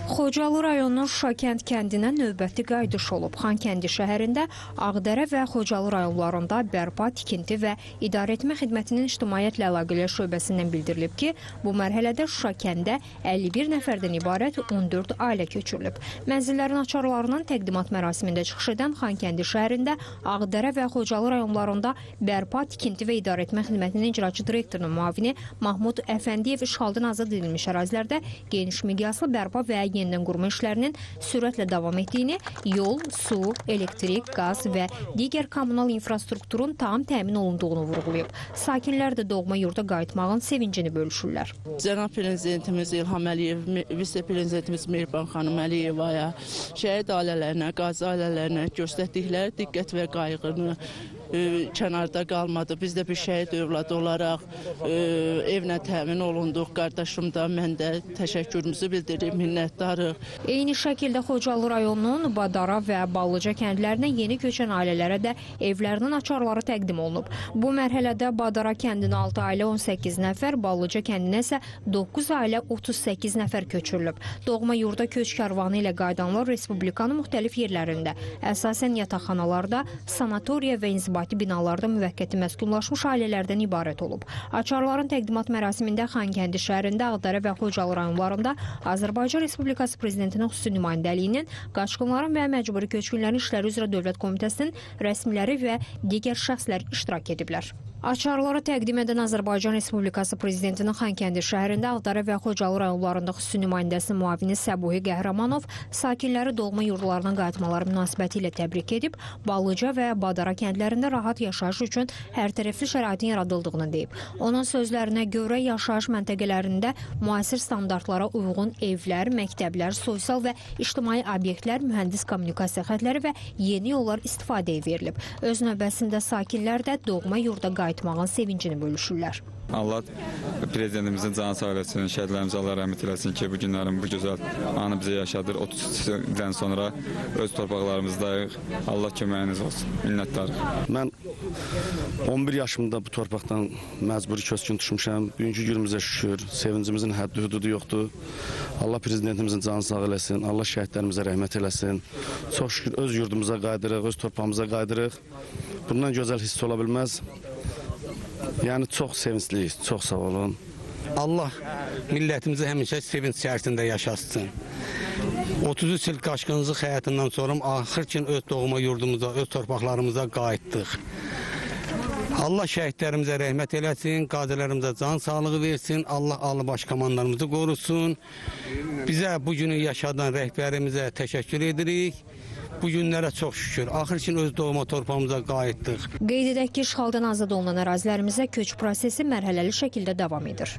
Xocalı rayonunun Şuşakənd kəndinə növbəti qayıdış olub. Xankəndi şəhərində Ağdərə və Xocalı rayonlarında bərpa, tikinti və idarəetmə xidmətinin ictimaiyyətlə əlaqələr şöbəsindən bildirilib ki, bu mərhələdə Şuşakəndə 51 nəfərdən ibarət 14 ailə köçürülüb. Mənzillərin açarlarının təqdimat mərasimində çıxış edən Xankəndi şəhərində Ağdərə və Xocalı rayonlarında bərpa, tikinti və idarəetmə xidmətinin icraçı direktorunun müavini Mahmud Əfəndiyev işğaldan azad edilmiş ərazilərdə geniş miqyaslı bərpa və yenidən qurma işlərinin sürətlə davam etdiyini, yol, su, elektrik, qaz və digər kommunal infrastrukturun tam təmin olunduğunu vurğulayıb. Sakinlər də doğma yurda qayıtmağın sevincini bölüşürlər. Cənab Prezidentimiz İlham Əliyev, vitse-prezidentimiz Mehriban xanım Əliyevaya, şəhid ailələrinə, qazi ailələrinə göstərdikləri diqqət və qayğını kənarda qalmadı. Biz də bir şəhid övladı olaraq evlə təmin olunduq. Qardaşım da, mən də təşəkkürümüzü bildiririk, minnətdarıq. Eyni şəkildə Xocalı rayonunun Badara və Ballıca kəndlərinə yeni köçən ailələrə də evlərinin açarları təqdim olunub. Bu mərhələdə Badara kəndinə 6 ailə 18 nəfər, Ballıca kəndinə isə 9 ailə 38 nəfər köçürülüb. Doğma yurda köç karvanı ilə qayıdanlar Respublikanın müxtəlif yerlərində, əsasən yataqxanalarda, sanatoriya və inzibati binalarda müvəqqəti məskunlaşmış ailələrdən ibarət olub. Açarların təqdimat mərasimində Xankəndi şəhərində, Ağdərə və Xocalı rayonlarında Azərbaycan Respublikası Prezidentinin xüsusi nümayəndəliyinin, qaçqınların və məcburi köçkünlərin işləri üzrə Dövlət Komitəsinin rəsmiləri və digər şəxslər iştirak ediblər. Açarları təqdim edən Azərbaycan Respublikası Prezidentinin Xankəndi şəhərində, Ağdərə və Xocalı rayonlarında xüsusi nümayəndəsinin müavini Səbuhi Qəhrəmanov sakinləri doğma yurtlarına qayıtmaları münasibəti ilə təbrik edib, Ballıca və Badara kəndlərində rahat yaşayış üçün hərtərəfli şəraitin yaradıldığını deyib. Onun sözlərinə görə yaşayış məntəqələrində müasir standartlara uyğun evlər, məktəblər, sosial və ictimai obyektlər, mühəndis kommunikasiya xətləri və yeni yollar istifadəyə verilib. Öz növbəsində sakinlər də doğma yurda qayıtmağın sevincini bölüşürlər. Allah prezidentimizin canı sağ eləsin, şəhidlərimizə Allah rəhmət eləsin ki, bu günlərin bu gözəl anı bizə yaşadır. 33 ildən sonra öz torpaqlarımızdayıq. Allah köməyiniz olsun. Minnətdarıq. Mən 11 yaşımda bu torpaqdan məcburi köçkün düşmüşəm. Bugünkü günümüzə şükür, sevincimizin həddi hüdudu yoxdur. Allah prezidentimizin canı sağ eləsin, Allah şəhidlərimizə rəhmət eləsin. Çox şükür öz yurdumuza qayıdırıq, öz torpağımıza qayıdırıq. Bundan gözəl hiss ola bilməz. Yəni çox sevincliyiz, çox sağ olun. Allah millətimizi həmişə sevinç içərisində yaşatsın. 33 il qaçqınlıq həyatından sonra axır ki öz doğma yurdumuza, öz torpaqlarımıza qayıtdıq. Allah şəhidlərimizə rəhmət eləsin, qazilərimizə can sağlığı versin, Allah ali baş komandanımızı qorusun. Bizə bu günü yaşadan rəhbərimizə təşəkkür edirik. Bu günlərə çox şükür. Axır ki öz doğma torpağımıza qayıtdıq. Qeyd edək ki, işğaldan azad olunan ərazilərimizə köç prosesi mərhələli şəkildə davam edir.